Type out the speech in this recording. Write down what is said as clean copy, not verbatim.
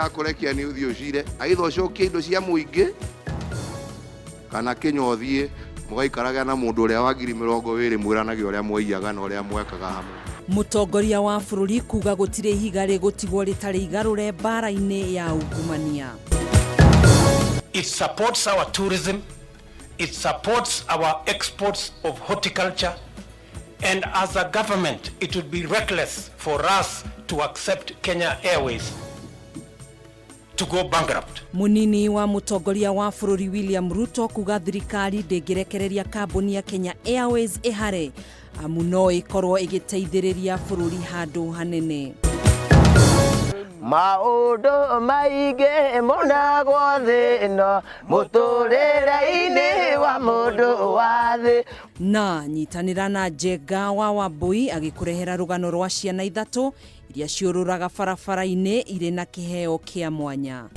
Ndakũrekia nĩ ũthiĩ ũcire aitha ũcokie indo cia mũingĩ kana kinya ũthiĩ mũgaikarage na mũndũ ũrĩa wa 20,000 mwĩranage ũrĩa mwaiyaga na ũrĩa mwekaga hamwe. Mũtongoria wa bũrũri kuga gũtirĩ ihiga rĩgũtigwo rĩtarĩ igarũre mbara-inĩ ya ungumania. It supports our tourism, it supports our exports of horticulture, and as a government, it would be reckless for us to accept Kenya Airways to go bankrupt. Munini wa mũtongoria wa bũrũri William Ruto kuga thirikari ndĩngĩrekereria kambuni ya Kenya Airways ĩhare amu no ĩkorwo ĩgĩteithĩrĩria bũrũri handũ hanene. Maũndũ maingĩ monagwo thĩ ĩno mũtũrĩre-inĩ wa mũndũ wa thĩ. Na nyitanĩra na Njenga wa Wambui agĩkũrehera rũgano rwa ciana ithatũ iria ciũrũraga barabara-inĩ irĩ na kĩheo kĩa mwanya.